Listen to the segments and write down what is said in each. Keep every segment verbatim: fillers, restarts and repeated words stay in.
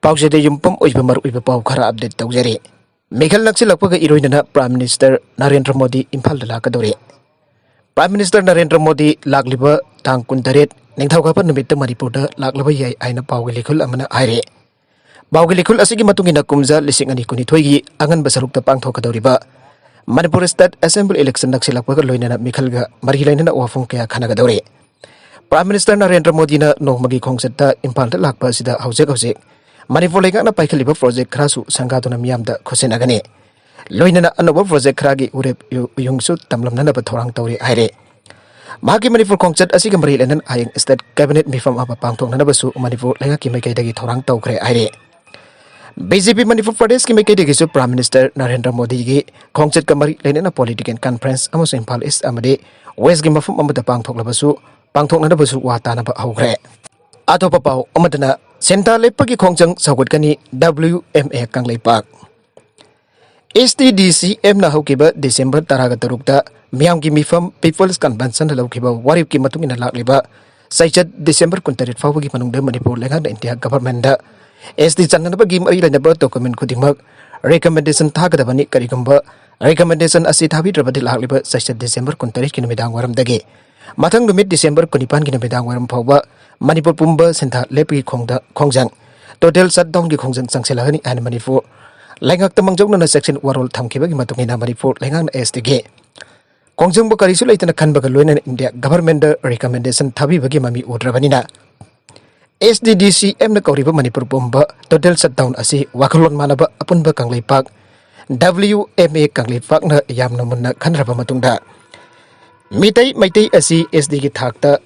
ꯄꯥꯎꯆꯦꯗ ꯌꯨꯝꯐꯝ ꯑꯣꯏꯕ ꯃꯔꯨꯑꯣꯏꯕ ꯄꯥꯎ ꯈꯔ ꯑꯞꯗꯦꯠ ꯇꯧꯖꯔꯤ꯫ ꯃꯤꯈꯜ ꯅꯛꯁꯤꯜꯂꯛꯄꯒ ꯏꯔꯣꯏꯅꯅ ꯄ꯭ꯔꯥꯏꯝ ꯃꯤꯅꯤꯁꯇꯔ ꯅꯔꯦꯟꯗ꯭ꯔ ꯃꯣꯗꯤ ꯏꯝꯐꯥꯜꯗ ꯂꯥꯛꯀꯗꯧꯔꯤ꯫ ꯄ꯭ꯔꯥꯏꯝ ꯃꯤꯅꯤꯁꯇꯔ ꯅꯔꯦꯟꯗ꯭ꯔ ꯃꯣꯗꯤ ꯂꯥꯛꯂꯤꯕ ꯇꯥꯡ ꯀꯨꯟꯇꯔꯦꯠ ꯅꯤꯡꯊꯧꯀꯥꯕ ꯅꯨꯃꯤꯠꯇ ꯃꯅꯤꯄꯨꯔꯗ ꯂꯥꯛꯂꯕ ꯌꯥꯏ ꯍꯥꯏꯅ ꯄꯥꯎꯒꯤ ꯂꯤꯈꯨꯜ ꯑꯃꯅ ꯍꯥꯏꯔꯤ꯫ ꯄꯥꯎꯒꯤ ꯂꯤꯈꯨꯜ ꯑꯁꯤꯒꯤ ꯃꯇꯨꯡ ꯏꯟꯅ ꯀꯨꯝꯖꯥ ꯂꯤꯁꯤꯡ ꯑꯅꯤ ꯀꯨꯟꯅꯤꯊꯣꯏꯒꯤ ꯑꯉꯟꯕ ꯁꯔꯨꯛꯇ ꯄꯥꯡꯊꯣꯛꯀꯗꯧꯔꯤꯕ ꯃꯅꯤꯄꯨꯔ ꯁ꯭ꯇꯦꯠ ꯑꯦꯁꯦꯝꯕ꯭ꯂꯤ ꯏꯂꯦꯛꯁꯟ ꯅꯛꯁꯤꯜꯂꯛꯄꯒ ꯂꯣꯏꯅꯅ ꯃꯤꯈꯜꯒ ꯃꯔꯤ ꯂꯩꯅꯅ ꯋꯥꯐꯝ ꯀꯌꯥ ꯈꯟꯅꯒꯗꯧꯔꯤ꯫ ꯄ꯭ꯔꯥꯏꯝ ꯃꯤꯅꯤꯁꯇꯔ ꯅꯔꯦꯟꯗ꯭ꯔ ꯃꯣꯗꯤꯅ ꯅꯣꯡꯃꯒꯤ ꯈꯣꯡꯆꯠꯇ ꯏꯝꯐꯥꯜꯗ ꯂꯥꯛꯄ ꯑꯁꯤꯗ ꯍꯧꯖꯤꯛ ꯍꯧꯖꯤꯛ ꯃꯅꯤꯄꯨꯔ ꯂꯩꯉꯥꯛꯅ ꯄꯥꯏꯈꯠꯂꯤꯕ ꯄ꯭ꯔꯣꯖꯦꯛ ꯈꯔꯁꯨ ꯁꯪꯒꯥꯗꯨꯅ ꯃꯤꯌꯥꯝꯗ ꯈꯨꯠꯁꯤꯟꯅꯒꯅꯤ꯫ ꯂꯣꯏꯅꯅ ꯑꯅꯧꯕ ꯄ꯭ꯔꯣꯖꯦꯛ ꯈꯔꯒꯤ ꯎꯔꯦꯞ ꯎꯌꯨꯡꯁꯨ ꯇꯝꯂꯝꯅꯅꯕ ꯊꯧꯔꯥꯡ ꯇꯧꯔꯤ ꯍꯥꯏꯔꯦ꯫ ꯃꯍꯥꯛꯀꯤ ꯃꯅꯤꯄꯨꯔ ꯈꯣꯡꯆꯠ ꯑꯁꯤꯒ ꯃꯔꯤ ꯂꯩꯅꯅ ꯍꯌꯦꯡ ꯁ꯭ꯇꯦꯠ ꯀꯦꯕꯤꯅꯦꯠ ꯃꯤꯐꯝ ꯑꯃ ꯄꯥꯡꯊꯣꯛꯅꯅꯕꯁꯨ ꯃꯅꯤꯄꯨꯔ ꯂꯩꯉꯥꯛꯀꯤ ꯃꯥꯏꯀꯩꯗꯒꯤ ꯊꯧꯔꯥꯡ ꯇꯧꯈ꯭ꯔꯦ ꯍꯥꯏꯔꯦ꯫ ꯕꯤ ꯖꯦ ꯄꯤ ꯃꯅꯤꯄꯨꯔ ꯄ꯭ꯔꯗꯦꯁꯀꯤ ꯃꯥꯏꯀꯩꯗꯒꯤꯁꯨ ꯄ꯭ꯔꯥꯏꯝ ꯃꯤꯅꯤꯁꯇꯔ ꯅꯔꯦꯟꯗ꯭ꯔ ꯃꯣꯗꯤꯒꯤ ꯈꯣꯡꯆꯠꯀ ꯃꯔꯤ ꯂꯩꯅꯅ ꯄꯣꯂꯤꯇꯤꯀꯦꯜ ꯀꯟꯐ꯭ꯔꯦꯟꯁ ꯑꯃꯁꯨꯡ ꯏꯝꯐꯥꯜ ꯏꯁ ꯑꯃꯗꯤ ꯋꯦꯁꯀꯤ ꯃꯐꯝ ꯑꯃꯗ ꯄꯥꯡꯊꯣꯛꯂꯕꯁꯨ ꯄꯥꯡꯊꯣꯛꯅꯅꯕꯁꯨ ꯋꯥ ꯇꯥꯅꯕ ꯍꯧꯈ꯭ꯔꯦ꯫ ꯑꯇꯣꯞꯄ ꯄꯥꯎ ꯑꯃꯗꯅ ꯁꯦꯟꯊꯥ ꯂꯦꯞꯄꯒꯤ ꯈꯣꯡꯖꯪ ꯁꯧꯒꯠꯀꯅꯤ, W M A Kangleipak. S T D C ꯑꯦꯝꯅ ꯍꯧꯈꯤꯕ ꯗꯤꯁꯦꯝꯕꯔ ꯇꯔꯥꯒ ꯇꯔꯨꯛꯇ ꯃꯤꯌꯥꯝꯒꯤ ꯃꯤꯐꯝ ꯄꯤꯄꯜꯁ ꯀꯟꯚꯦꯟꯁꯟꯗ ꯂꯧꯈꯤꯕ ꯋꯥꯔꯦꯞꯀꯤ ꯃꯇꯨꯡ ꯏꯟꯅ ꯂꯥꯛꯂꯤꯕ ꯆꯩꯆꯠ ꯗꯤꯁꯦꯝꯕꯔ ꯀꯨꯟꯇꯔꯦꯠ ꯐꯥꯎꯕꯒꯤ ꯃꯅꯨꯡꯗ ꯃꯅꯤꯄꯨꯔ ꯂꯩꯉꯥꯛꯅ ꯏꯟꯗꯤꯌꯥ ꯒꯚꯔꯟꯃꯦꯟꯗ ꯑꯦꯁ ꯇꯤ ꯆꯟꯅꯅꯕꯒꯤ ꯃꯔꯤ ꯂꯩꯅꯕ ꯗꯣꯀꯨꯃꯦꯟ ꯈꯨꯗꯤꯡꯃꯛ ꯔꯤꯀꯃꯦꯟꯗꯦꯁꯟ ꯊꯥꯒꯗꯕꯅꯤ꯫ ꯀꯔꯤꯒꯨꯝꯕ ꯔꯤꯀꯃꯦꯟꯗꯦꯁꯟ ꯑꯁꯤ ꯊꯥꯕꯤꯗ꯭ꯔꯕꯗꯤ ꯂꯥꯛꯂꯤꯕ ꯆꯩꯆꯠ ꯗꯤꯁꯦꯝꯕꯔ ꯀꯨꯟꯇꯔꯦꯠꯀꯤ ꯅꯨꯃꯤꯗꯥꯡ ꯋꯥꯏꯔꯝꯗꯒꯤ ꯃꯊꯪ ꯅꯨꯃꯤꯠ ꯗꯤꯁꯦꯝꯕꯔ ꯀꯨꯟꯅꯤꯄꯥꯟꯒꯤ ꯅꯨꯃꯤꯗꯥꯡ ꯋꯥꯏꯔꯝ ꯐꯥꯎꯕ ꯃꯅꯤꯄꯨꯔ ꯄꯨꯝꯕ ꯁꯦꯟꯊꯥ ꯂꯦꯞꯄꯒꯤ ꯈꯣꯡꯗ-, ꯈꯣꯡꯖꯪ, ꯇꯣꯇꯦꯜ ꯁꯠꯗꯥꯎꯟꯒꯤ ꯈꯣꯡꯖꯪ ꯆꯪꯁꯤꯜꯂꯒꯅꯤ ꯍꯥꯏꯅ ꯃꯅꯤꯄꯨꯔ ꯂꯩꯉꯥꯛꯇ ꯃꯥꯡꯖꯧꯅꯅ ꯆꯦꯛꯁꯤꯟ ꯋꯥꯔꯣꯜ ꯊꯝꯈꯤꯕꯒꯤ ꯃꯇꯨꯡ ꯏꯟꯅ ꯃꯅꯤꯄꯨꯔ ꯂꯩꯉꯥꯛꯅ ꯑꯦꯁ ꯇꯤꯒꯤ ꯈꯣꯡꯖꯪꯕꯨ ꯀꯔꯤꯁꯨ ꯂꯩꯇꯅ ꯈꯟꯕꯒ ꯂꯣꯏꯅꯅ ꯏꯟꯗꯤꯌꯥ ꯒꯚꯔꯟꯃꯦꯟꯠꯇ ꯔꯤꯀꯃꯦꯟꯗꯦꯁꯟ ꯊꯥꯕꯤꯕꯒꯤ ꯃꯃꯤ ꯎꯗ꯭ꯔꯕꯅꯤꯅ, ꯑꯦꯁ ꯇꯤ ꯗꯤ ꯁꯤ ꯑꯦꯝꯅ ꯀꯧꯔꯤꯕ ꯃꯅꯤꯄꯨꯔ ꯄꯨꯝꯕ ꯇꯣꯇꯦꯜ ꯁꯠꯗꯥꯎꯟ ꯑꯁꯤ ꯋꯥꯈꯜꯂꯣꯟ ꯃꯥꯟꯅꯕ ꯑꯄꯨꯟꯕ ꯀꯪꯂꯩꯄꯥꯛ, ꯗꯕ꯭ꯂꯤꯎ ꯑꯦꯝ ꯑꯦ ꯀꯪꯂꯩꯄꯥꯛꯅ ꯌꯥꯝꯅ ꯃꯨꯟꯅ ꯈꯟꯅꯔꯕ ꯃꯇꯨꯡꯗ, ꯃꯤꯇꯩ ꯃꯩꯇꯩ ꯑꯁꯤ ꯑꯦꯁ ꯇꯤꯒꯤ ꯊꯥꯛꯇ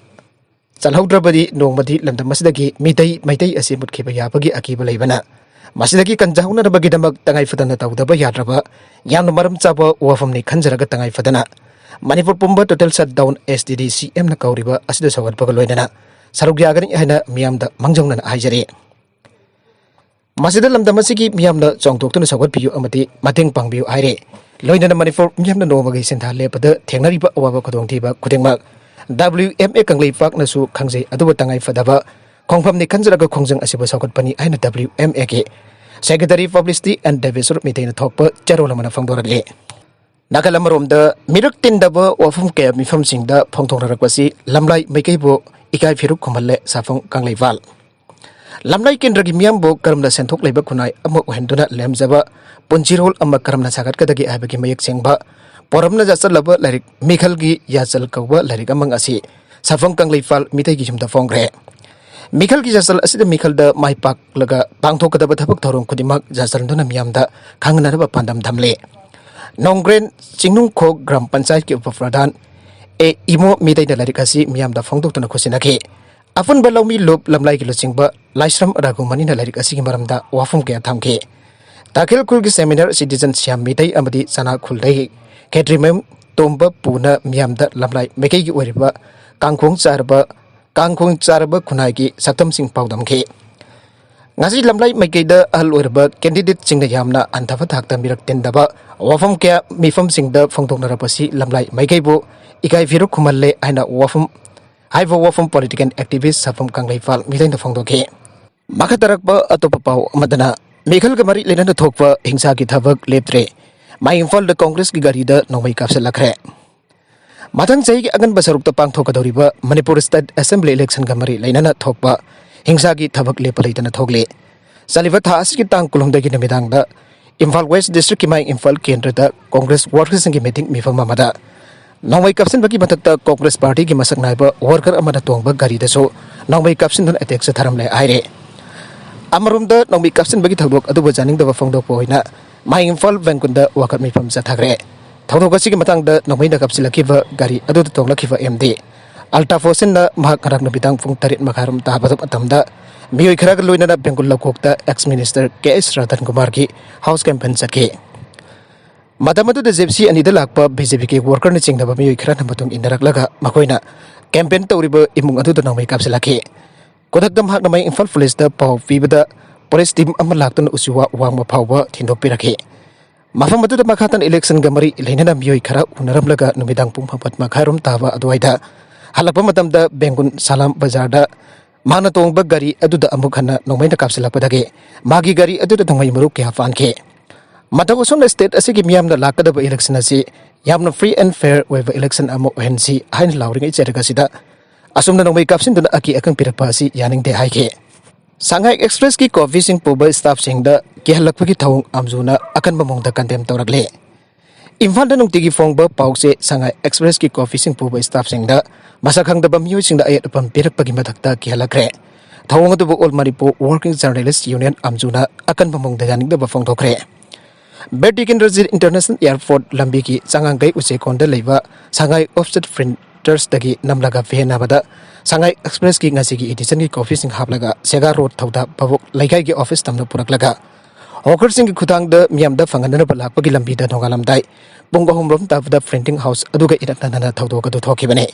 ꯆꯜꯍꯧꯗ꯭ꯔꯕꯗꯤ ꯅꯣꯡꯃꯗꯤ ꯂꯝꯗꯝ ꯑꯁꯤꯗꯒꯤ ꯃꯤꯇꯩ ꯃꯩꯇꯩ ꯑꯁꯤ ꯃꯨꯠꯈꯤꯕ ꯌꯥꯕꯒꯤ ꯑꯀꯤꯕ ꯂꯩꯕꯅ, ꯃꯁꯤꯗꯒꯤ ꯀꯟꯖꯍꯧꯅꯅꯕꯒꯤꯗꯃꯛ ꯇꯉꯥꯏ ꯐꯗꯅ ꯇꯧꯗꯕ ꯌꯥꯗ꯭ꯔꯕ ꯌꯥꯝꯅ ꯃꯔꯝ ꯆꯥꯕ ꯋꯥꯐꯝꯅꯤ ꯈꯟꯖꯔꯒ, ꯇꯉꯥꯏ ꯐꯗꯅ ꯃꯅꯤꯄꯨꯔ ꯄꯨꯝꯕ ꯇꯣꯇꯦꯜ ꯁꯠꯗꯥꯎꯟ ꯑꯦꯁ ꯇꯤ ꯗꯤ ꯁꯤ ꯑꯦꯝꯅ ꯀꯧꯔꯤꯕ ꯑꯁꯤꯗ ꯁꯧꯒꯠꯄꯒ ꯂꯣꯏꯅꯅ ꯁꯔꯨꯛ ꯌꯥꯒꯅꯤ ꯍꯥꯏꯅ ꯃꯤꯌꯥꯝꯗ ꯃꯥꯡꯖꯧꯅꯅ ꯍꯥꯏꯖꯔꯤ꯫ ꯃꯁꯤꯗ ꯂꯝꯗꯝ ꯑꯁꯤꯒꯤ ꯃꯤꯌꯥꯝꯅ ꯆꯣꯡꯊꯣꯛꯇꯨꯅ ꯁꯧꯒꯠꯄꯤꯌꯨ ꯑꯃꯗꯤ ꯃꯇꯦꯡ ꯄꯥꯡꯕꯤꯌꯨ ꯍꯥꯏꯔꯦ꯫ ꯂꯣꯏꯅꯅ ꯃꯅꯤꯄꯨꯔ ꯃꯤꯌꯥꯝꯅ ꯅꯣꯡꯃꯒꯤ ꯁꯦꯟꯊꯥ ꯂꯦꯞꯄꯗ ꯊꯦꯡꯅꯔꯤꯕ ꯑꯋꯥꯕ ꯈꯨꯗꯣꯡꯊꯤꯕ ꯈꯨꯗꯤꯡꯃꯛ ꯗꯕ꯭ꯂꯤꯎ ꯑꯦꯝ ꯑꯦ ꯀꯪꯂꯩꯄꯥꯛꯅꯁꯨ ꯈꯪꯖꯩ, ꯑꯗꯨꯕꯨ ꯇꯉꯥꯏ ꯐꯗꯕ ꯈꯣꯡꯐꯝꯅꯤ ꯈꯟꯖꯔꯒ ꯈꯣꯡꯖꯪ ꯑꯁꯤꯕꯨ ꯁꯧꯒꯠꯄꯅꯤ ꯍꯥꯏꯅ W M A ꯒꯤ Secretary Publicity and Divestment ꯃꯤꯇꯩꯅ ꯊꯣꯛꯄ ꯆꯦꯔꯣꯜ ꯑꯃꯅ ꯐꯣꯡꯗꯣꯔꯛꯂꯤ꯫ ꯅꯥꯀꯜ ꯑꯃꯔꯣꯝꯗ ꯃꯤꯔꯛ ꯇꯤꯟꯗꯕ ꯋꯥꯐꯝ ꯀꯌꯥ ꯃꯤꯐꯝꯁꯤꯡꯗ ꯐꯣꯡꯗꯣꯛꯅꯔꯛꯄꯁꯤ ꯂꯝꯂꯥꯏ ꯃꯥꯏꯀꯩꯕꯨ ꯏꯀꯥꯏ ꯐꯤꯔꯨꯛ ꯈꯨꯝꯍꯜꯂꯦ ꯁꯥꯐꯝ ꯀꯪꯂꯩꯄꯥꯜ꯫ ꯂꯝꯂꯥꯏ ꯀꯦꯟꯗ꯭ꯔꯒꯤ ꯃꯤꯌꯥꯝꯕꯨ ꯀꯔꯝꯅ ꯁꯦꯟꯊꯣꯛ ꯂꯩꯕ ꯈꯨꯟꯅꯥꯏ ꯑꯃ ꯑꯣꯏꯍꯟꯗꯨꯅ ꯂꯦꯝꯖꯕ ꯄꯨꯟꯁꯤꯔꯣꯜ ꯑꯃ ꯀꯔꯝꯅ ꯁꯥꯒꯠꯀꯗꯒꯦ ꯍꯥꯏꯕꯒꯤ ꯃꯌꯦꯛ ꯁꯦꯡꯕ ꯄꯣꯔꯝꯅ ꯌꯥꯆꯜꯂꯕ ꯂꯥꯏꯔꯤꯛ ꯃꯤꯈꯜꯒꯤ ꯌꯥꯆꯜ ꯀꯧꯕ ꯂꯥꯏꯔꯤꯛ ꯑꯃ ꯉꯁꯤ ꯁꯥꯐꯝ ꯀꯪꯂꯩꯄꯥꯜ ꯃꯤꯇꯩꯒꯤ ꯌꯨꯝꯗ ꯐꯣꯡꯈ꯭ꯔꯦ꯫ ꯃꯤꯈꯜꯒꯤ ꯌꯥꯆꯜ ꯑꯁꯤꯗ ꯃꯤꯈꯜꯗ ꯃꯥꯏ ꯄꯥꯛꯂꯒ ꯄꯥꯡꯊꯣꯛꯀꯗꯕ ꯊꯕꯛ ꯊꯧꯔꯝ ꯈꯨꯗꯤꯡꯃꯛ ꯌꯥꯆꯜꯗꯨꯅ ꯃꯤꯌꯥꯝꯗ ꯈꯪꯍꯟꯅꯅꯕ ꯄꯥꯟꯗꯝ ꯊꯝꯂꯤ꯫ ꯅꯣꯡꯒ꯭ꯔꯦꯟ ꯆꯤꯡꯅꯨꯡꯈꯣꯛ ꯒ꯭ꯔꯥꯝ ꯄꯟꯆꯥꯌꯠꯀꯤ ꯎꯄꯄ꯭ꯔꯙꯥꯟ ꯑꯦ ꯏꯃꯣ ꯃꯤꯇꯩꯅ ꯂꯥꯏꯔꯤꯛ ꯑꯁꯤ ꯃꯤꯌꯥꯝꯗ ꯐꯣꯡꯗꯣꯛꯇꯨꯅ ꯈꯨꯠꯁꯤꯟꯅꯈꯤ꯫ ꯑꯄꯨꯟꯕ ꯂꯧꯃꯤ ꯂꯨꯞ ꯂꯝꯂꯥꯏꯒꯤ ꯂꯨꯆꯤꯡꯕ ꯂꯥꯏꯁ꯭ꯔꯝ ꯔꯘꯨꯃꯅꯤꯅ ꯂꯥꯏꯔꯤꯛ ꯑꯁꯤꯒꯤ ꯃꯔꯝꯗ ꯋꯥꯐꯝ ꯀꯌꯥ ꯊꯝꯈꯤ꯫ ꯇꯥꯈꯤꯜ ꯈꯨꯜꯒꯤ ꯁꯦꯃꯤꯅꯥꯔ ꯁꯤꯇꯤꯖꯟ ꯁ꯭ꯌꯥꯝ ꯃꯤꯇꯩ ꯑꯃꯗꯤ ꯆꯅꯥ ꯈꯨꯜꯗꯒꯤ ꯈꯦꯇ꯭ꯔꯤꯃꯌꯨꯝ ꯇꯣꯝꯕ ꯄꯨꯅ ꯃꯤꯌꯥꯝꯗ ꯂꯝꯂꯥꯏ ꯃꯥꯏꯀꯩꯒꯤ ꯑꯣꯏꯔꯤꯕ ꯀꯥꯡꯈꯣꯡ ꯆꯥꯔꯕ ꯀꯥꯡꯈꯣꯡ ꯆꯥꯔꯕ ꯈꯨꯟꯅꯥꯏꯒꯤ ꯁꯛꯇꯝꯁꯤꯡ ꯄꯥꯎꯗꯝꯈꯤ꯫ ꯉꯁꯤ ꯂꯝꯂꯥꯏ ꯃꯥꯏꯀꯩꯗ ꯑꯍꯜ ꯑꯣꯏꯔꯕ ꯀꯦꯟꯗꯤꯗꯦꯠꯁꯤꯡꯅ ꯌꯥꯝꯅ ꯍꯟꯊꯕ ꯊꯥꯛꯇ ꯃꯤꯔꯛ ꯇꯤꯟꯗꯕ ꯋꯥꯐꯝ ꯀꯌꯥ ꯃꯤꯐꯝꯁꯤꯡꯗ ꯐꯣꯡꯗꯣꯛꯅꯔꯛꯄꯁꯤ ꯂꯝꯂꯥꯏ ꯃꯥꯏꯀꯩꯕꯨ ꯏꯀꯥꯏ ꯐꯤꯔꯨꯛ ꯈꯨꯝꯍꯜꯂꯦ ꯍꯥꯏꯅ ꯋꯥꯐꯝ, ꯍꯥꯏꯕ ꯋꯥꯐꯝ ꯄꯣꯂꯤꯇꯤꯀꯦꯜ ꯑꯦꯛꯇꯤꯚꯤꯁ ꯁꯥꯐꯝ ꯀꯪꯂꯩꯄꯥꯜ ꯃꯤꯇꯩꯅ ꯐꯣꯡꯗꯣꯛꯈꯤ꯫ ꯃꯈꯥ ꯇꯥꯔꯛꯄ ꯑꯇꯣꯞꯄ ꯄꯥꯎ ꯑꯃꯗꯅ ꯃꯤꯈꯜꯒ ꯃꯔꯤ ꯂꯩꯅꯅ ꯊꯣꯛꯄ ꯍꯤꯡꯁꯥꯒꯤ ꯊꯕꯛ ꯂꯦꯞꯇ꯭ꯔꯦ꯫ ꯃꯥꯏ ꯏꯝꯐꯥꯜꯗ ꯀꯣꯡꯒ꯭ꯔꯦꯁꯀꯤ ꯒꯥꯔꯤꯗ ꯅꯣꯡꯃꯩ ꯀꯥꯞꯁꯤꯜꯂꯛꯈ꯭ꯔꯦ꯫ ꯃꯊꯪ ꯆꯍꯤꯒꯤ ꯑꯉꯟꯕ ꯁꯔꯨꯛꯇ ꯄꯥꯡꯊꯣꯛꯀꯗꯧꯔꯤꯕ ꯃꯅꯤꯄꯨꯔ ꯁ꯭ꯇꯦꯠ ꯑꯦꯁꯦꯝꯕ꯭ꯂꯤ ꯏꯂꯦꯛꯁꯟꯒ ꯃꯔꯤ ꯂꯩꯅꯅ ꯊꯣꯛꯄ ꯍꯤꯡꯁꯥꯒꯤ ꯊꯕꯛ ꯂꯦꯞꯄ ꯂꯩꯇꯅ ꯊꯣꯛꯂꯤ꯫ ꯆꯠꯂꯤꯕ ꯊꯥ ꯑꯁꯤꯒꯤ ꯇꯥꯡ ꯀꯨꯟꯍꯨꯝꯗꯣꯏꯒꯤ ꯅꯨꯃꯤꯗꯥꯡꯗ ꯏꯝꯐꯥꯜ ꯋꯦꯁ ꯗꯤꯁꯇ꯭ꯔꯤꯛꯀꯤ ꯃꯥꯏ ꯏꯝꯐꯥꯜ ꯀꯦꯟꯗ꯭ꯔꯗ ꯀꯣꯡꯒ꯭ꯔꯦꯁ ꯋꯥꯔꯀꯔꯁꯤꯡꯒꯤ ꯃꯤꯇꯤꯡ ꯃꯤꯐꯝ ꯑꯃꯗ ꯅꯣꯡꯃꯩ ꯀꯥꯞꯁꯤꯟꯕꯒꯤ ꯃꯊꯛꯇ ꯀꯣꯡꯒ꯭ꯔꯦꯁ ꯄꯥꯔꯇꯤꯒꯤ ꯃꯁꯛ ꯅꯥꯏꯕ ꯋꯥꯔꯀꯔ ꯑꯃꯅ ꯇꯣꯡꯕ ꯒꯥꯔꯤꯗꯁꯨ ꯅꯣꯡꯃꯩ ꯀꯥꯞꯁꯤꯟꯗꯨꯅ ꯑꯦꯇꯦꯛ ꯆꯠꯊꯔꯝꯂꯦ ꯍꯥꯏꯔꯦ꯫ ꯑꯃꯔꯣꯝꯗ ꯅꯣꯡꯃꯩ ꯀꯥꯞꯁꯤꯟꯕꯒꯤ ꯊꯧꯗꯣꯛ ꯑꯗꯨꯕꯨ ꯌꯥꯅꯤꯡꯗꯕ ꯐꯣꯡꯗꯣꯛꯄ ꯑꯣꯏꯅ ꯃꯥꯏ ꯏꯝꯐꯥꯜ ꯕꯦꯡꯀꯨꯟꯗ ꯋꯥꯀꯠ ꯃꯤꯐꯝ ꯆꯠꯊꯈ꯭ꯔꯦ꯫ ꯊꯧꯗꯣꯛ ꯑꯁꯤꯒꯤ ꯃꯇꯥꯡꯗ ꯅꯣꯡꯃꯩꯅ ꯀꯥꯞꯁꯤꯜꯂꯛꯈꯤꯕ ꯒꯥꯔꯤ ꯑꯗꯨꯗ ꯇꯣꯡꯂꯛꯈꯤꯕ ꯑꯦꯝ ꯗꯤ ꯑꯜꯇꯥꯐꯣꯁꯤꯟꯅ ꯃꯍꯥꯛ ꯉꯔꯥꯡ ꯅꯨꯃꯤꯗꯥꯡ ꯄꯨꯡ ꯇꯔꯦꯠ ꯃꯈꯥꯏꯔꯣꯝ ꯇꯥꯕ ꯃꯇꯝꯗ ꯃꯤꯑꯣꯏ ꯈꯔꯒ ꯂꯣꯏꯅꯅ ꯕꯦꯡꯒꯨꯜ ꯂꯧꯀꯣꯛꯇ ꯑꯦꯛꯁ ꯃꯤꯅꯤꯁꯇꯔ ꯀꯦ ꯑꯦꯁ ꯔꯇꯟ ꯀꯨꯃꯥꯔꯒꯤ ꯍꯥꯎꯁ ꯀꯦꯝꯄꯦꯟ ꯆꯠꯈꯤ꯫ ꯃꯇꯝ ꯑꯗꯨꯗ ꯖꯤꯞꯁꯤ ꯑꯅꯤꯗ ꯂꯥꯛꯄ ꯕꯤ ꯖꯦ ꯄꯤꯒꯤ ꯋꯥꯔꯀꯔꯅꯆꯤꯡꯕ ꯃꯤꯑꯣꯏ ꯈꯔꯅ ꯃꯇꯨꯡ ꯏꯟꯅꯔꯛꯂꯒ ꯃꯈꯣꯏꯅ ꯀꯦꯝꯄꯦꯟ ꯇꯧꯔꯤꯕ ꯏꯃꯨꯡ ꯑꯗꯨꯗ ꯅꯣꯡꯃꯩ ꯀꯥꯞꯁꯤꯜꯂꯛꯈꯤ꯫ ꯈꯨꯗꯛꯇ ꯃꯍꯥꯛꯅ ꯃꯥꯏ ꯏꯝꯐꯥꯜ ꯄꯨꯂꯤꯁꯇ ꯄꯥꯎ ꯄꯤꯕꯗ ꯄꯨꯂꯤꯁ ꯇꯤꯝ ꯑꯃ ꯂꯥꯛꯇꯨꯅ ꯎꯆꯤꯋꯥ ꯋꯥꯡꯃ ꯐꯥꯎꯕ ꯊꯤꯟꯗꯣꯛꯄꯤꯔꯛꯈꯤ꯫ ꯃꯐꯝ ꯑꯗꯨꯗ ꯃꯈꯥ ꯇꯥꯅ ꯏꯂꯦꯛꯁꯟꯒ ꯃꯔꯤ ꯂꯩꯅꯅ ꯃꯤꯑꯣꯏ ꯈꯔ ꯎꯅꯔꯝꯂꯒ ꯅꯨꯃꯤꯗꯥꯡ ꯄꯨꯡ ꯃꯥꯄꯟ ꯃꯈꯥꯏꯔꯣꯝ ꯇꯥꯕ ꯑꯗꯨꯋꯥꯏꯗ ꯍꯜꯂꯛꯄ ꯃꯇꯝꯗ ꯕꯦꯡꯒꯨꯟ ꯁꯂꯥꯝ ꯕꯖꯥꯔꯗ ꯃꯍꯥꯛꯅ ꯇꯣꯡꯕ ꯒꯥꯔꯤ ꯑꯗꯨꯗ ꯑꯃꯨꯛ ꯍꯟꯅ ꯅꯣꯡꯃꯩꯅ ꯀꯥꯞꯁꯤꯜꯂꯛꯄꯗꯒꯤ ꯃꯥꯒꯤ ꯒꯥꯔꯤ ꯑꯗꯨꯗ ꯅꯣꯡꯃꯩ ꯃꯔꯨ ꯀꯌꯥ ꯄꯥꯟꯈꯤ꯫ ꯃꯇꯧ ꯑꯁꯨꯝꯅ state ꯑꯁꯤꯒꯤ ꯃꯤꯌꯥꯝꯅ ꯂꯥꯛꯀꯗꯕ election ꯑꯁꯤ ꯌꯥꯝꯅ free and fair ꯑꯣꯏꯕ election ꯑꯃ ꯑꯣꯏꯍꯟꯁꯤ ꯍꯥꯏꯅ ꯂꯥꯎꯔꯤꯉꯩ ꯆꯩꯔꯛ ꯑꯁꯤꯗ ꯑꯁꯨꯝꯅ ꯅꯣꯡꯃꯩ ꯀꯥꯞꯁꯤꯟꯗꯨꯅ ꯑꯀꯤ ꯑꯀꯪ ꯄꯤꯔꯛꯄ ꯑꯁꯤ ꯌꯥꯅꯤꯡꯗꯦ ꯍꯥꯏꯈꯤ꯫ ꯁꯉꯥꯏ Expressꯀꯤ coffeeꯁꯤꯡ ꯄꯨꯕ staffꯁꯤꯡꯗ ꯀꯤꯍꯜꯂꯛꯄꯒꯤ ꯊꯧꯑꯣꯡ ꯑꯝꯖꯨꯅ ꯑꯀꯟꯕ ꯃꯑꯣꯡꯗ condemn ꯇꯧꯔꯛꯂꯦ꯫ ꯏꯝꯐꯥꯜꯗ ꯅꯨꯡꯇꯤꯒꯤ ꯐꯣꯡꯕ ꯄꯥꯎꯁꯦ ꯁꯉꯥꯏ Expressꯀꯤ coffeeꯁꯤꯡ ꯄꯨꯕ staffꯁꯤꯡꯗ ꯃꯁꯛ ꯈꯪꯗꯕ ꯃꯤꯑꯣꯏꯁꯤꯡꯗ ꯑꯌꯦꯠ ꯑꯄꯟ ꯄꯤꯔꯛꯄꯒꯤ ꯃꯊꯛꯇ ꯀꯤꯍꯜꯂꯛꯈ꯭ꯔꯦ꯫ ꯊꯧꯑꯣꯡ ꯑꯗꯨꯕꯨ All Manipur Working Journalist Union ꯑꯝꯖꯨꯅ ꯑꯀꯟꯕ ꯃꯑꯣꯡꯗ ꯌꯥꯅꯤꯡꯗꯕ ꯐꯣꯡꯗꯣꯛꯈ꯭ꯔꯦ꯫ ꯕꯤꯔ ꯇꯤꯀꯦꯟꯗ꯭ꯔꯖꯤꯠ International Airport ꯂꯝꯕꯤꯒꯤ ꯆꯉꯥꯡꯒꯩ ꯎꯆꯦꯛꯀꯣꯟꯗ ꯂꯩꯕ ꯁꯉꯥꯏ Offset Printersꯇꯒꯤ ꯅꯝꯂꯒ ꯄꯤꯍꯟꯅꯕꯗ ꯁꯉꯥꯏ Expressꯀꯤ ꯉꯁꯤꯒꯤ editionꯒꯤ coffeeꯁꯤꯡ ꯍꯥꯞꯂꯒ ꯁꯦꯒꯥ Road ꯊꯧꯗꯥ ꯚꯥꯕꯣꯛ ꯂꯩꯀꯥꯏꯒꯤ office ꯇꯝꯅ ꯄꯨꯔꯛꯂꯒ hawkersꯁꯤꯡꯒꯤ ꯈꯨꯠꯊꯥꯡꯗ ꯃꯤꯌꯥꯝꯗ ꯐꯪꯍꯟꯅꯅꯕ ꯂꯥꯛꯄꯒꯤ ꯂꯝꯕꯤꯗ ꯅꯣꯡꯉꯥꯜꯂꯝꯗꯥꯏ ꯄꯨꯡ ꯑꯍꯨꯝ ꯔꯣꯝ ꯇꯥꯕꯗ printing house ꯑꯗꯨꯒ ꯏꯅꯛ ꯅꯛꯅꯅ ꯊꯧꯗꯣꯛ ꯑꯗꯨ ꯊꯣꯛꯈꯤꯕꯅꯤ꯫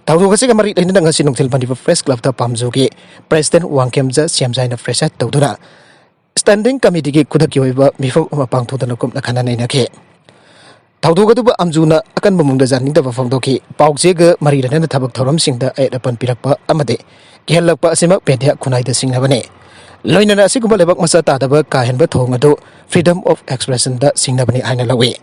ꯊꯧꯗꯣꯛ ꯑꯁꯤꯒ ꯃꯔꯤ ꯂꯩꯅꯅ ꯉꯁꯤ ꯅꯨꯡꯊꯤꯜ ꯃꯅꯤꯄꯨꯔ Press Clubꯇ ꯄꯥꯝꯖꯨꯒꯤ President ꯋꯥꯡꯈꯦꯝꯖ ꯁꯦꯝꯖꯥꯏꯅ preside ꯇꯧꯗꯨꯅ Standing Committeeꯒꯤ ꯈꯨꯗꯛꯀꯤ ꯑꯣꯏꯕ ꯃꯤꯐꯝ ꯑꯃ ꯄꯥꯡꯊꯣꯛꯇꯨꯅ ꯀꯨꯞꯅ ꯈꯟꯅ ꯅꯩꯅꯈꯤ꯫ ꯊꯧꯗꯣꯛ ꯑꯗꯨꯕꯨ ꯑꯝꯖꯨꯅ ꯑꯀꯟꯕ ꯃꯑꯣꯡꯗ ꯌꯥꯅꯤꯡꯗꯕ ꯐꯣꯡꯗꯣꯛꯈꯤ꯫ ꯄꯥꯎꯆꯦꯒ ꯃꯔꯤ ꯂꯩꯅꯅ ꯊꯕꯛ ꯊꯧꯔꯝꯁꯤꯡꯗ ꯑꯌꯦꯠ ꯑꯄꯟ ꯄꯤꯔꯛꯄ ꯑꯃꯗꯤ ꯀꯤꯍꯜꯂꯛꯄ ꯑꯁꯤꯃꯛ media ꯈꯨꯟꯅꯥꯏꯗ ꯁꯤꯡꯅꯕꯅꯤ꯫ ꯂꯣꯏꯅꯅ ꯑꯁꯤꯒꯨꯝꯕ ꯂꯩꯕꯥꯛ ꯃꯆꯥ ꯇꯥꯗꯕ ꯀꯥ ꯍꯦꯟꯕ ꯊꯧꯑꯣꯡ ꯑꯗꯨ freedom of expressionꯗ ꯁꯤꯡꯅꯕꯅꯤ ꯍꯥꯏꯅ ꯂꯧꯏ꯫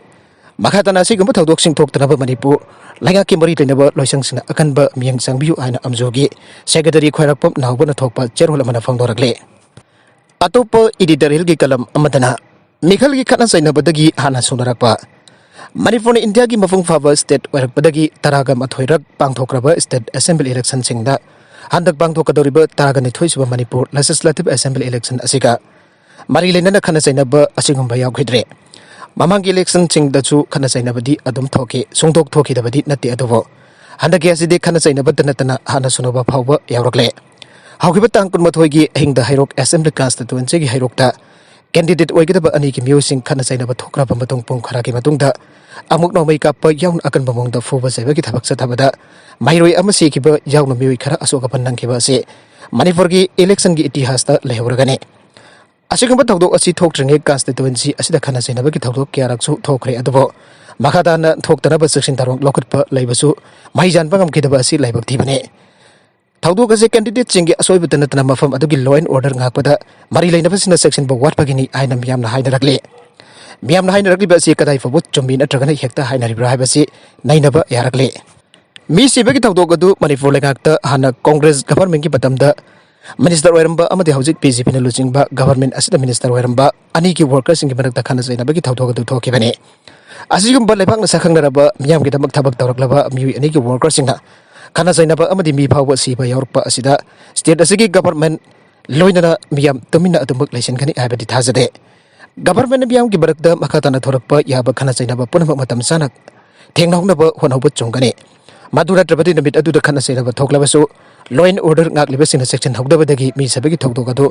ꯃꯈꯥ ꯇꯥꯅ ꯑꯁꯤꯒꯨꯝꯕ ꯊꯧꯗꯣꯛꯁꯤꯡ ꯊꯣꯛꯇꯅꯕ ꯃꯅꯤꯄꯨꯔ ꯂꯩꯉꯥꯛꯀꯤ ꯃꯔꯤ ꯂꯩꯅꯕ ꯂꯣꯏꯁꯪꯁꯤꯡꯅ ꯑꯀꯟꯕ ꯃꯤꯠꯌꯦꯡ ꯆꯪꯕꯤꯌꯨ ꯍꯥꯏꯅ ꯑꯝꯖꯨꯒꯤ Secretary ꯈ꯭ꯋꯥꯏꯔꯥꯛꯄꯝ ꯅꯥꯎꯕꯅ ꯊꯣꯛꯄ ꯆꯦꯔꯣꯜ ꯑꯃꯅ ꯐꯣꯡꯗꯣꯔꯛꯂꯤ꯫ ꯑꯇꯣꯞꯄ editorialꯒꯤ column ꯑꯃꯗꯅ ꯃꯤꯈꯜꯒꯤ ꯈꯠꯅ ꯆꯩꯅꯕꯗꯒꯤ ꯍꯥꯟꯅ ꯁꯨꯅꯔꯛꯄ꯫ ꯃꯅꯤꯄꯨꯔꯅ ꯏꯟꯗꯤꯌꯥꯒꯤ ꯃꯄꯨꯡ ꯐꯥꯕ state ꯑꯣꯏꯔꯛꯄꯗꯒꯤ ꯇꯔꯥꯒ ꯃꯥꯊꯣꯏꯔꯛ ꯄꯥꯡꯊꯣꯛꯈ꯭ꯔꯕ state assembly electionꯁꯤꯡꯗ ꯍꯟꯗꯛ ꯄꯥꯡꯊꯣꯛꯀꯗꯧꯔꯤꯕ ꯇꯔꯥꯒ ꯅꯤꯊꯣꯏ ꯁꯨꯕ ꯃꯅꯤꯄꯨꯔ Legislative Assembly election ꯑꯁꯤꯒ ꯃꯔꯤ ꯂꯩꯅꯅ ꯈꯠꯅ ꯆꯩꯅꯕ ꯑꯁꯤꯒꯨꯝꯕ ꯌꯥꯎꯈꯤꯗ꯭ꯔꯦ꯫ ꯃꯃꯥꯡꯒꯤ electionꯁꯤꯡꯗꯁꯨ ꯈꯠꯅ ꯆꯩꯅꯕꯗꯤ ꯑꯗꯨꯝ ꯊꯣꯛꯈꯤ, ꯁꯨꯡꯊꯣꯛ ꯊꯣꯛꯈꯤꯗꯕꯗꯤ ꯅꯠꯇꯦ꯫ ꯑꯗꯨꯕꯨ ꯍꯟꯗꯛꯀꯤ ꯑꯁꯤꯗꯤ ꯈꯠꯅ ꯆꯩꯅꯕꯇ ꯅꯠꯇꯅ ꯍꯥꯟꯅ ꯁꯨꯅꯕ ꯐꯥꯎꯕ ꯌꯥꯎꯔꯛꯂꯦ꯫ ꯍꯧꯈꯤꯕ ꯇꯥꯡ ꯀꯨꯟꯃꯥꯊꯣꯏꯒꯤ ꯑꯍꯤꯡꯗ ꯍꯩꯔꯣꯛ Assembly Constituencyꯒꯤ ꯍꯩꯔꯣꯛꯇ candidate ꯑꯣꯏꯒꯗꯕ ꯑꯅꯤꯒꯤ ꯃꯤꯑꯣꯏꯁꯤꯡ ꯈꯠꯅ ꯆꯩꯅꯕ ꯊꯣꯛꯈ꯭ꯔꯕ ꯃꯇꯨꯡ ꯄꯨꯡ ꯈꯔꯒꯤ ꯃꯇꯨꯡꯗ ꯑꯃꯨꯛ ꯅꯣꯡꯃꯩ ꯀꯥꯞꯄ ꯌꯥꯎꯅ ꯑꯀꯟꯕ ꯃꯑꯣꯡꯗ ꯐꯨꯕ ꯆꯩꯕꯒꯤ ꯊꯕꯛ ꯆꯠꯊꯕꯗ ꯃꯍꯩꯔꯣꯏ ꯑꯃ ꯁꯤꯈꯤꯕ ꯌꯥꯎꯅ ꯃꯤꯑꯣꯏ ꯈꯔ ꯑꯁꯣꯛ ꯑꯄꯟ ꯅꯪꯈꯤꯕ ꯑꯁꯤ ꯃꯅꯤꯄꯨꯔꯒꯤ electionꯒꯤ ꯏꯇꯤꯍꯥꯁꯇ ꯂꯩꯍꯧꯔꯒꯅꯤ꯫ ꯑꯁꯤꯒꯨꯝꯕ ꯊꯧꯗꯣꯛ ꯑꯁꯤ ꯊꯣꯛꯇ꯭ꯔꯤꯉꯩ constituency ꯑꯁꯤꯗ ꯈꯠꯅ ꯆꯩꯅꯕꯒꯤ ꯊꯧꯗꯣꯛ ꯀꯌꯥꯔꯛꯁꯨ ꯊꯣꯛꯈ꯭ꯔꯦ꯫ ꯑꯗꯨꯕꯨ ꯃꯈꯥ ꯇꯥꯅ ꯊꯣꯛꯇꯅꯕ ꯆꯦꯛꯁꯤꯟ ꯊꯧꯔꯥꯡ ꯂꯧꯈꯠꯄ ꯂꯩꯕꯁꯨ ꯃꯍꯩ ꯌꯥꯟꯕ ꯉꯝꯈꯤꯗꯕ ꯑꯁꯤ ꯂꯥꯏꯕꯛ ꯊꯤꯕꯅꯤ꯫ ꯊꯧꯗꯣꯛ ꯑꯁꯤ candidateꯁꯤꯡꯒꯤ ꯑꯁꯣꯏꯕꯇ ꯅꯠꯇꯅ ꯃꯐꯝ ꯑꯗꯨꯒꯤ law and order ꯉꯥꯛꯄꯗ ꯃꯔꯤ ꯂꯩꯅꯕꯁꯤꯡꯅ ꯆꯦꯛꯁꯤꯟꯕ ꯋꯥꯠꯄꯒꯤꯅꯤ ꯍꯥꯏꯅ ꯃꯤꯌꯥꯝꯅ ꯍꯥꯏꯅꯔꯛꯂꯤ꯫ ꯃꯤꯌꯥꯝꯅ ꯍꯥꯏꯅꯔꯛꯂꯤꯕ ꯑꯁꯤ ꯀꯗꯥꯏ ꯐꯥꯎꯕ ꯆꯨꯝꯃꯤ ꯅꯠꯇ꯭ꯔꯒꯅ ꯍꯦꯛꯇ ꯍꯥꯏꯅꯔꯤꯕ꯭ꯔꯥ ꯍꯥꯏꯕꯁꯤ ꯅꯩꯅꯕ ꯌꯥꯔꯛꯂꯤ꯫ ꯃꯤ ꯁꯤꯕꯒꯤ ꯊꯧꯗꯣꯛ ꯑꯗꯨ ꯃꯅꯤꯄꯨꯔ ꯂꯩꯉꯥꯛꯇ ꯍꯥꯟꯅ Congress governmentꯀꯤ ꯃꯇꯝꯗ minister ꯑꯣꯏꯔꯝꯕ ꯑꯃꯗꯤ ꯍꯧꯖꯤꯛ BJPꯅ ꯂꯨꯆꯤꯡꯕ government ꯑꯁꯤꯗ minister ꯑꯣꯏꯔꯝꯕ ꯑꯅꯤꯒꯤ workerꯁꯤꯡꯒꯤ ꯃꯔꯛꯇ ꯈꯠꯅ ꯆꯩꯅꯕꯒꯤ ꯊꯧꯗꯣꯛ ꯑꯗꯨ ꯊꯣꯛꯈꯤꯕꯅꯤ꯫ ꯑꯁꯤꯒꯨꯝꯕ ꯂꯩꯕꯥꯛꯅ ꯁꯛꯈꯪꯅꯔꯕ ꯃꯤꯌꯥꯝꯒꯤꯗꯃꯛ ꯊꯕꯛ ꯇꯧꯔꯛꯂꯕ ꯃꯤꯑꯣꯏ ꯑꯅꯤꯒꯤ workerꯁꯤꯡꯅ ꯈꯠꯅ ꯆꯩꯅꯕ ꯑꯃꯗꯤ ꯃꯤ ꯐꯥꯎꯕ ꯁꯤꯕ ꯌꯥꯎꯔꯛꯄ ꯑꯁꯤꯗ state ꯑꯁꯤꯒꯤ government ꯂꯣꯏꯅꯅ ꯃꯤꯌꯥꯝ ꯇꯨꯃꯤꯟꯅ ꯑꯗꯨꯃꯛ ꯂꯩꯁꯤꯟꯒꯅꯤ ꯍꯥꯏꯕꯗꯤ ꯊꯥꯖꯗꯦ꯫ Government ꯃꯤꯌꯥꯝꯒꯤ ꯃꯔꯛꯇ ꯃꯈꯥ ꯇꯥꯅ ꯊꯣꯔꯛꯄ ꯌꯥꯕ ꯈꯠꯅ ꯆꯩꯅꯕ ꯄꯨꯝꯅꯃꯛ ꯃꯇꯝ ꯆꯥꯅ ꯊꯦꯡꯅꯍꯧꯅꯕ ꯍꯣꯠꯅꯍꯧꯕ ꯆꯨꯝꯒꯅꯤ꯫ ꯃꯗꯨ ꯅꯠꯇ꯭ꯔꯕꯗꯤ ꯅꯨꯃꯤꯠ ꯑꯗꯨꯗ ꯈꯠꯅ ꯆꯩꯅꯕ ꯊꯣꯛꯂꯕꯁꯨ law and order ꯉꯥꯛꯂꯤꯕꯁꯤꯡꯅ ꯆꯦꯛꯁꯤꯟꯍꯧꯗꯕꯗꯒꯤ ꯃꯤ ꯁꯤꯕꯒꯤ ꯊꯧꯗꯣꯛ ꯑꯗꯨ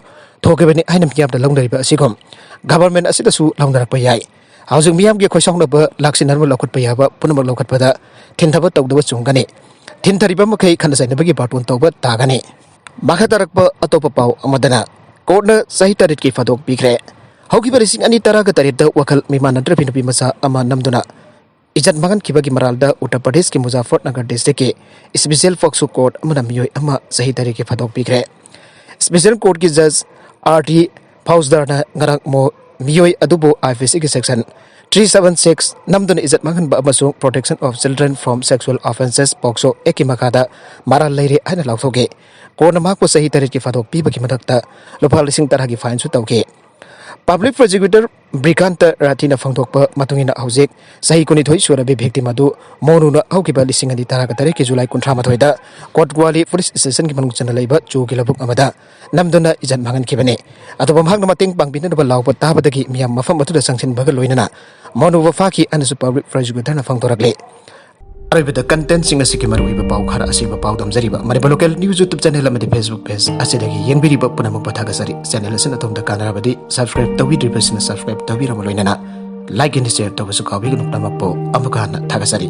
ꯊꯣꯛꯈꯤꯕꯅꯤ ꯍꯥꯏꯅ ꯃꯤꯌꯥꯝꯅ ꯂꯧꯅꯔꯤꯕ ꯑꯁꯤꯒꯨꯝ government ꯑꯁꯤꯗꯁꯨ ꯂꯧꯅꯔꯛꯄ ꯌꯥꯏ꯫ ꯍꯧꯖꯤꯛ ꯃꯤꯌꯥꯝꯒꯤ ꯈꯣꯏꯁꯥꯎꯅꯕ ꯂꯥꯛꯁꯤꯟꯅꯅꯕ ꯂꯧꯈꯠꯄ ꯌꯥꯕ ꯄꯨꯝꯅꯃꯛ ꯂꯧꯈꯠꯄꯗ ꯊꯤꯟꯊꯕ ꯇꯧꯗꯕ ꯆꯨꯝꯒꯅꯤ꯫ ꯊꯤꯟꯊꯔꯤꯕ ꯃꯈꯩ ꯈꯠꯅ ꯆꯩꯅꯕꯒꯤ ꯕꯥꯔꯇꯣꯟ ꯇꯧꯕ ꯇꯥꯒꯅꯤ꯫ ꯃꯈꯥ ꯇꯥꯔꯛꯄ ꯑꯇꯣꯞꯄ ꯄꯥꯎ ꯑꯃꯗꯅ courtꯅ ꯆꯍꯤ ꯇꯔꯦꯠꯀꯤ ꯐꯥꯗꯣꯛ ꯄꯤꯈ꯭ꯔꯦ꯫ ꯍꯧꯈꯤꯕ ꯂꯤꯁꯤꯡ ꯑꯅꯤ ꯇꯔꯥꯒ ꯇꯔꯦꯠꯇ ꯋꯥꯈꯜ ꯃꯤꯃꯥꯟꯅꯗ꯭ꯔꯕꯤ ꯅꯨꯄꯤ ꯃꯆꯥ ꯑꯃ ꯅꯝꯗꯨꯅ ꯏꯖꯠ ꯃꯥꯡꯍꯟꯈꯤꯕꯒꯤ ꯃꯔꯥꯜꯗ ꯎꯠꯇꯔ ꯄ꯭ꯔꯗꯦꯁꯀꯤ ꯃꯨꯖꯥꯐꯔꯅꯒꯔ districtꯀꯤ special POCSO court ꯑꯃꯅ ꯃꯤꯑꯣꯏ ꯑꯃ ꯆꯍꯤ ꯇꯔꯦꯠꯀꯤ ꯐꯥꯗꯣꯛ ꯄꯤꯈ꯭ꯔꯦ꯫ Special courtꯀꯤ judge R T ꯐꯥꯎꯖꯗꯥꯔꯅ ꯉꯔꯥꯡ ꯃꯣ-, ꯃꯤꯑꯣꯏ ꯑꯗꯨꯕꯨ IPCꯒꯤ section three seven six ꯅꯝꯗꯨꯅ ꯏꯖꯠ ꯃꯥꯡꯍꯟꯕ ꯑꯃꯁꯨꯡ Protection of Children from Sexual Offences POCSO Actꯀꯤ ꯃꯈꯥꯗ ꯃꯔꯥꯜ ꯂꯩꯔꯦ ꯍꯥꯏꯅ ꯂꯥꯎꯊꯣꯛꯈꯤ꯫ Courtꯅ ꯃꯍꯥꯛꯄꯨ ꯆꯍꯤ ꯇꯔꯦꯠꯀꯤ ꯐꯥꯗꯣꯛ ꯄꯤꯕꯒꯤ ꯃꯊꯛꯇ ꯂꯨꯄꯥ ꯂꯤꯁꯤꯡ ꯇꯔꯥꯒꯤ fineꯁꯨ ꯇꯧꯈꯤ꯫ Public Prosecutor ꯕ꯭ꯔꯤꯀꯥꯟꯇ ꯔꯥꯊꯤꯅ ꯐꯣꯡꯗꯣꯛꯄ ꯃꯇꯨꯡ ꯏꯟꯅ ꯍꯧꯖꯤꯛ ꯆꯍꯤ ꯀꯨꯟꯅꯤꯊꯣꯏ ꯁꯨꯔꯕꯤ victim ꯑꯗꯨ ꯃꯣꯅꯨꯅ ꯍꯧꯈꯤꯕ ꯂꯤꯁꯤꯡ ꯑꯅꯤ ꯇꯔꯥꯒ ꯇꯔꯦꯠꯀꯤ July ꯀꯨꯟꯊ꯭ꯔꯥ ꯃꯥꯊꯣꯏꯗ ꯀꯣꯠꯋꯥꯂꯤ police stationꯒꯤ ꯃꯅꯨꯡ ꯆꯟꯅ ꯂꯩꯕ ꯆꯨꯒꯤ ꯂꯧꯕꯨꯛ ꯑꯃꯗ ꯅꯝꯗꯨꯅ ꯏꯖꯠ ꯃꯥꯡꯍꯟꯈꯤꯕꯅꯤ꯫ ꯑꯗꯨꯕꯨ ꯃꯍꯥꯛꯅ ꯃꯇꯦꯡ ꯄꯥꯡꯕꯤꯅꯅꯕ ꯂꯥꯎꯕ ꯇꯥꯕꯗꯒꯤ ꯃꯤꯌꯥꯝ ꯃꯐꯝ ꯑꯗꯨꯗ ꯆꯪꯁꯤꯟꯕꯒ ꯂꯣꯏꯅꯅ ꯃꯣꯅꯨꯕꯨ ꯐꯥꯈꯤ ꯍꯥꯏꯅꯁꯨ Public Prosecutorꯅ ꯐꯣꯡꯗꯣꯔꯛꯂꯤ꯫ ꯑꯔꯣꯏꯕꯗ contentꯁꯤꯡ ꯑꯁꯤꯒꯤ ꯃꯔꯨꯑꯣꯏꯕ ꯄꯥꯎ ꯈꯔ ꯑꯁꯤꯒꯨꯝꯕ ꯄꯥꯎ ꯇꯝꯖꯔꯤꯕ Manipur local news YouTube channel ꯑꯃꯗꯤ Facebook page ꯑꯁꯤꯗꯒꯤ ꯌꯦꯡꯕꯤꯔꯤꯕ ꯄꯨꯝꯅꯃꯛꯄꯨ ꯊꯥꯒꯠꯆꯔꯤ꯫ Channel ꯑꯁꯤꯅ ꯑꯗꯣꯝꯗ ꯀꯥꯟꯅꯔꯕꯗꯤ subscribe ꯇꯧꯕꯤꯗ꯭ꯔꯤꯕꯁꯤꯡꯅ subscribe ꯇꯧꯕꯤꯔꯕ ꯂꯣꯏꯅꯅ like and share ꯇꯧꯕꯁꯨ ꯀꯥꯎꯕꯤꯒꯅꯨ꯫ ꯄꯨꯝꯅꯃꯛꯄꯨ ꯑꯃꯨꯛꯀ ꯍꯟꯅ ꯊꯥꯒꯠꯆꯔꯤ꯫